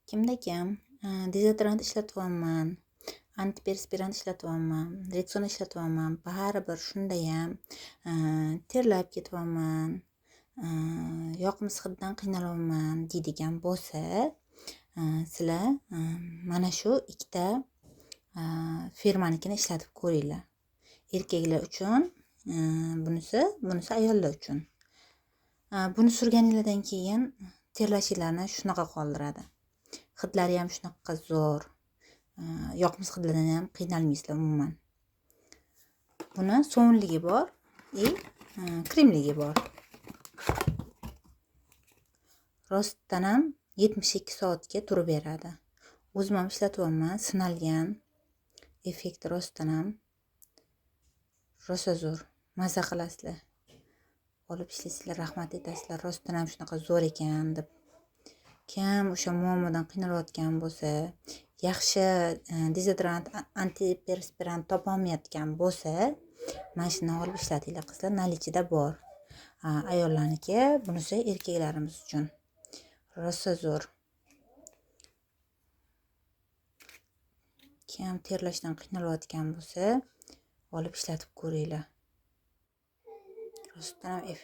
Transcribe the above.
Kimda kim dezodorant ishlatyapman, antiperspirant ishlatyapman, Rexona ishlatyapman, baribir shundayam terlab ketyapman, yoqimsiz hiddan qiynalyapman deydigan bo'lsa, sizlar mana shu ikkita firmanikini ishlatib ko'ringlar. Erkaklar uchun bunisi ayollar uchun. Buni surganinglardan keyin terlashinglarni shunaqa qoldiradi. Hidlari ham shunaqa zo'r. Yoqimsiz hidlardan ham qiynalmaysizlar umuman. Buni sovunligi bor и kremligi bor. Rostdan ham 72 soatga turib beradi. O'zim ham ishlatyapman, sinalgan. Effekti rostdan ham rosa zo'r. Maza qilasizlar. Olib ishlaysizlar, rahmat aytasizlar. Rostdan ham shunaqa zo'r ekan deb. Kim o'sha muammodan qiynalayotgan bo'lsa, yaxshi dezodorant, antiperspirant topolmayotgan bo'lsa, mana shuni olib ishlatinglar qizlar, nalichida bor. Ayollarniki, bunisi erkaklarimiz uchun. Rosa zo'r. Kim terlashdan qiynalayotgan bo'lsa, olib ishlatib ko'ringlar. Rostdan ham effekt.